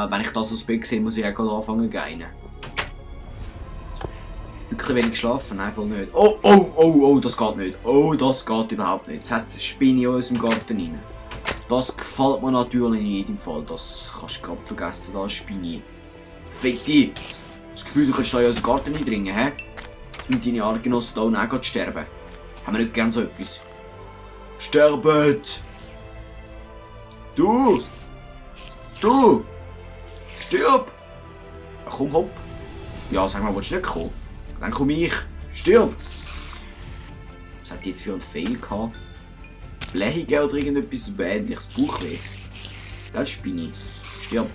Wenn ich das aus Bett sehe, muss ich auch gerade anfangen zu gehen. Wirklich wenig geschlafen? Nein, voll nicht. Oh, das geht nicht. Oh, das geht überhaupt nicht. Jetzt hat es eine Spinne in unserem Garten rein. Das gefällt mir natürlich in jedem Fall. Das kannst du gerade vergessen, da Spinne. Fette! Das Gefühl, du könntest da in unseren Garten eindringen, hä? Jetzt müssen deine Artgenossen da unten auch gerade sterben. Haben wir nicht gern so etwas. Sterbet! Du! Stirb! Ja, komm, hopp. Ja, sag mal, willst du nicht kommen? Dann komm ich. Stirb! Was hat die jetzt für einen Fail gehabt? Blähige oder irgendetwas ähnliches? Bauchweh. Das Spinne. Stirb.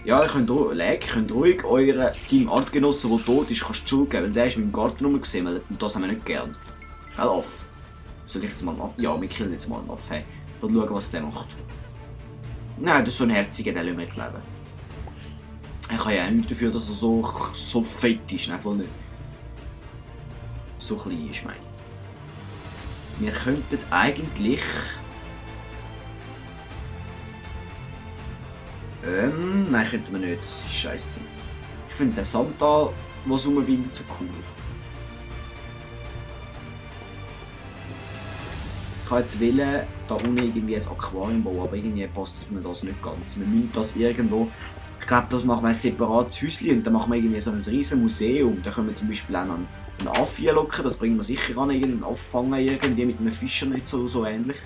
Ja, ihr könnt ruhig deinem Artgenossen, der tot ist, kannst die Schuld geben, weil der ist mit dem Garten rumgesimmelt und das haben wir nicht gern. Gell, Aff? Soll ich jetzt mal einen Aff? Ja, wir killen jetzt mal einen Aff. Hey. Und schauen, was der macht. Nein, das ist so ein Herziger, den lassen wir jetzt leben. Ich kann ja auch nichts dafür, dass er so fett ist. Nein, voll nicht. So klein ist, meine ich. Wir könnten eigentlich... nein, könnten wir nicht. Das ist scheiße. Ich finde den Sand da, was rumwindet, so cool. Ich kann jetzt wählen, da unten irgendwie ein Aquarium bauen, aber irgendwie passt mir das nicht ganz. Wir müssen das irgendwo... Ich glaube, das machen wir ein separates Häuschen und dann machen wir irgendwie so ein riesen Museum. Da können wir zum Beispiel auch noch einen Aff locken, das bringen wir sicher an, einen Aff fangen irgendwie mit einem Fischernetz oder so ähnlich.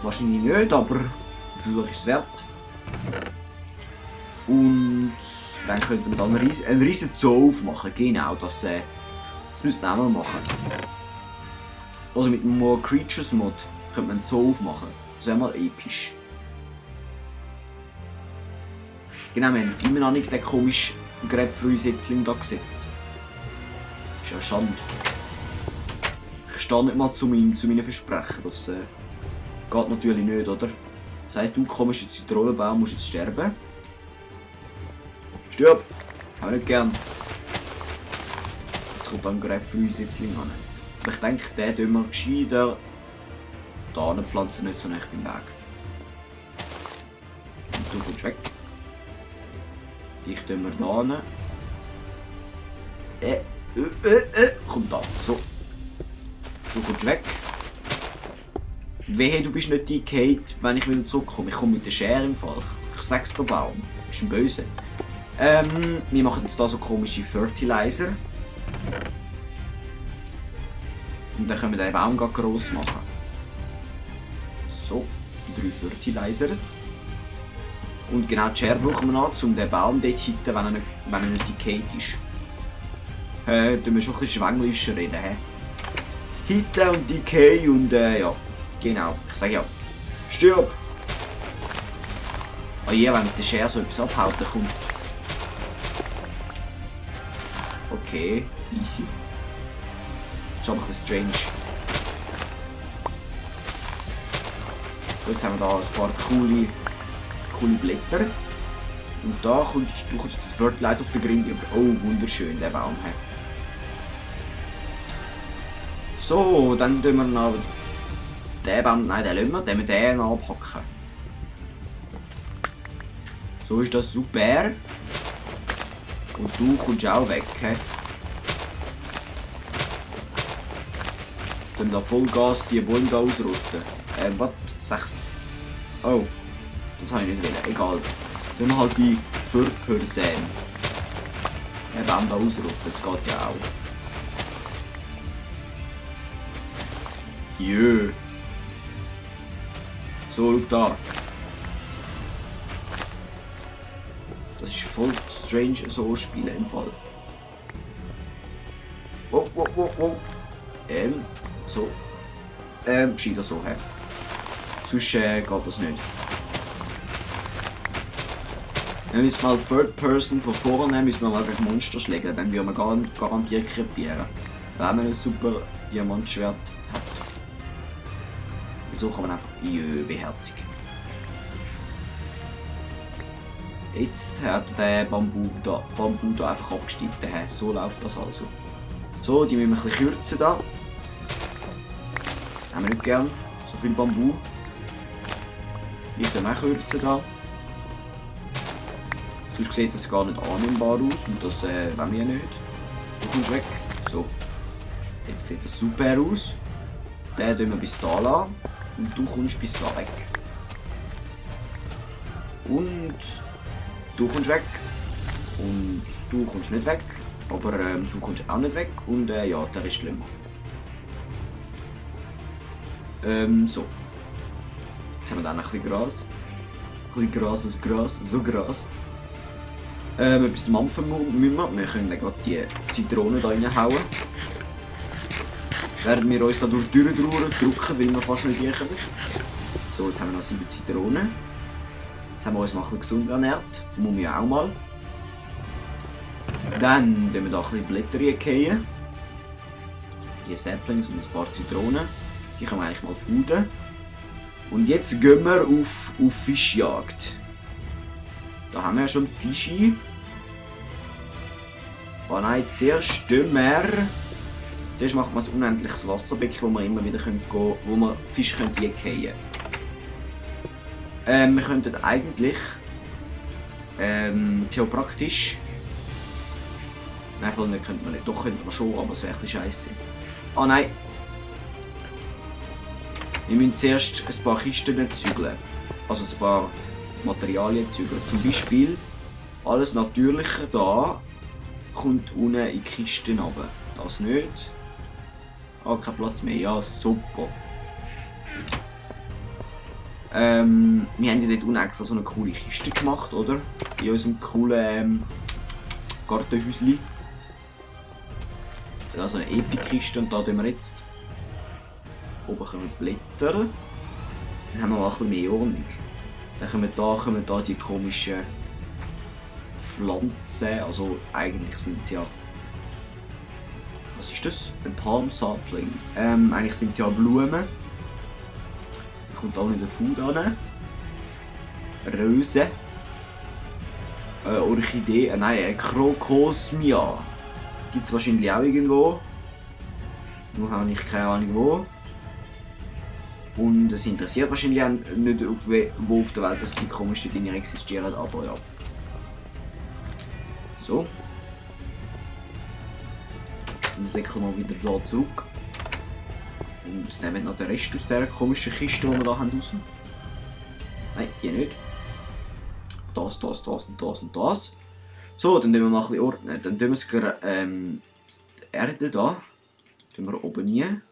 Wahrscheinlich nicht, aber der Versuch ist es wert. Und dann könnten wir dann einen riesen Zoo aufmachen, genau, das müssen wir auch mal machen. Oder mit einem More Creatures Mod könnte man einen Zoo aufmachen, das wäre mal episch. Genau, wir haben jetzt immer noch nicht den komischen Gräbfrühsetzling da gesetzt. Ist ja Schande. Ich stehe nicht mal zu meinen Versprechen, das geht natürlich nicht, oder? Das heisst, du kommst jetzt in den Rollenbaum, musst jetzt sterben. Stirb! Haben wir nicht gern. Jetzt kommt dann ein Gräbfrühsetzling an. Aber ich denke, den tun wir gescheiter da pflanzen, nicht so nah beim Weg. Und du kommst weg. Dich tun wir da hin. Kommt da. So. Du kommst weg. Wehe, du bist nicht decayed, wenn ich wieder zurückkomme. Ich komme mit der Schere im Fall. Ich sag's dir, Baum. Du bist ein Böse. Wir machen jetzt da so komische Fertilizer. Und dann können wir den Baum gross machen. So, 3 Fertilizers. Und genau die Schere brauchen wir noch, um den Baum dort zu hitten, wenn er nicht decayed ist. Da wir schon ein bisschen schwänglischer reden. Hitten und Decay und ja. Genau, ich sage ja. Stirb! Oh je, wenn mit der Schere so etwas abhaut, dann kommt. Okay, easy. Das ist aber ein bisschen strange. So, jetzt haben wir da ein paar coole Blätter. Und da kommst du den Fertilizer auf den Grind über. Oh, wunderschön, der Baum. So, dann tun wir noch den Baum, nein, den lassen wir, den wir den abhacken. So ist das super. Und du kommst auch weg. Dann da Vollgas die Bäume da ausrotten. Was? 6. Oh. Das habe ich nicht wollen. Egal. Dann wir halt bei 4%. Den Baum da ausrotten. Das geht ja auch. Jö. So, schau da. Das ist voll strange, so spielen im Fall. Oh. So. Gescheiter so, hä? Sonst geht das nicht. Wenn wir jetzt mal Third Person von vorne müssen wir mal gegen Monster schlägen, dann würden wir garantiert krepieren. Wenn man ein super Diamantschwert hat. So kann man einfach beherzigen. Jetzt hat der Bambu da einfach abgeschnitten. So läuft das also. So, die müssen wir ein bisschen kürzen da. Haben wir nicht gern. So viel Bambu. Ich dann auch kürzen da. Sonst sieht das gar nicht annehmbar aus und das wollen wir nicht. Du kommst weg. So. Jetzt sieht das super aus. Den tun wir bis da lassen. Und du kommst bis da weg. Und du kommst weg. Und du kommst nicht weg. Aber du kommst auch nicht weg. Und ja, der ist schlimmer. So. Jetzt haben wir dann ein bisschen Gras. Ein bisschen Gras, das Gras, so Gras. Etwas mampfen müssen wir. Wir können gerade die Zitronen da reinhauen. Während wir uns da durch die Tür drücken, weil wir fast nicht riechen. So, jetzt haben wir noch 7 Zitronen. Jetzt haben wir uns mal ein bisschen gesund ernährt. Muss wir auch mal. Dann tun wir da ein bisschen Blätter reingehen. Die Saplings und ein paar Zitronen. Die können wir eigentlich mal fooden. Und jetzt gehen wir auf Fischjagd. Da haben wir ja schon Fische. Oh nein, zuerst machen wir ein unendliches Wasserbecken, wo wir immer wieder gehen können, wo wir Fische reingehen können. Wir könnten eigentlich theoretisch. Nein, nicht könnte man nicht. Doch könnte man schon, aber es wäre ein bisschen scheiße. Ah nein! Wir müssen zuerst ein paar Kisten zügeln. Also ein paar Materialien zügeln. Zum Beispiel alles Natürliche da kommt unten in die Kisten runter. Das nicht. Ah, kein Platz mehr. Ja, super. Wir haben ja dort unten extra so eine coole Kiste gemacht, oder? In unserem coolen Gartenhäuschen. Da so eine Epic-Kiste und da tun wir jetzt. Oben kommen Blätter. Dann haben wir mal ein bisschen mehr Ordnung. Dann kommen da die komischen Pflanzen. Also eigentlich sind sie ja. Was ist das? Ein Palm Sapling. Eigentlich sind sie ja Blumen. Da kommt auch nicht der Food an. Rose. Orchidee. Nein, Crocosmia. Gibt es wahrscheinlich auch irgendwo. Nur habe ich keine Ahnung wo. Und es interessiert wahrscheinlich auch nicht, wo auf der Welt dass die komischen Dinge existieren, aber ja. So. Dann säckeln wir wieder hier zurück. Und nehmen noch den Rest aus dieser komischen Kiste, die wir hier haben, raus. Nein, die nicht. Das und das. So, dann tun wir mal ein bisschen ordnen. Dann tun wir die Erde da. Tun wir oben rein.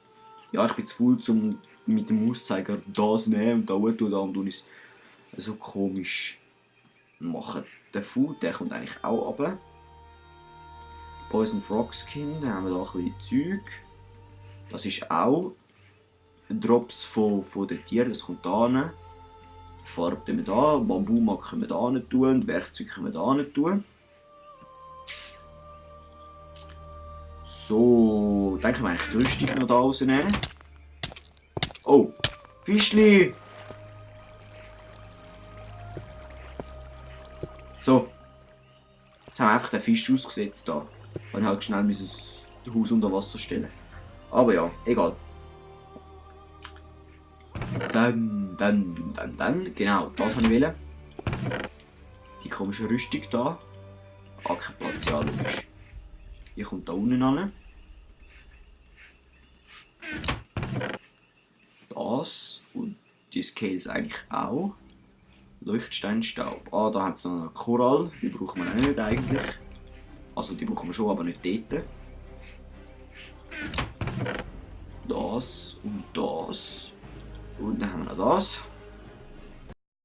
Ja, ich bin zu faul, um mit dem Mauszeiger das nehmen und da tun und es so komisch machen. Der Food, der kommt eigentlich auch runter. Poison Frog Skin, dann haben wir da ein bisschen Zeug. Das ist auch Drops von den Tieren, das kommt da hin. Farbe tun wir da, Bambumack können wir da hin tun und Werkzeug können wir da hin tun. So, dann können wir eigentlich die Rüstung noch da rausnehmen. Oh, Fischli! So. Jetzt haben wir einfach den Fisch ausgesetzt da. Und halt schnell das Haus unter Wasser stellen. Aber ja, egal. Dann. Genau, das wollte ich wählen. Die komische Rüstung da. Ah, kein Platz, ja, logisch. Die kommt da unten an. Das und die Scales eigentlich auch. Leuchtsteinstaub. Ah, da haben sie noch eine Korall. Die brauchen wir auch nicht eigentlich. Also die brauchen wir schon, aber nicht dort. Das und das. Und dann haben wir noch das.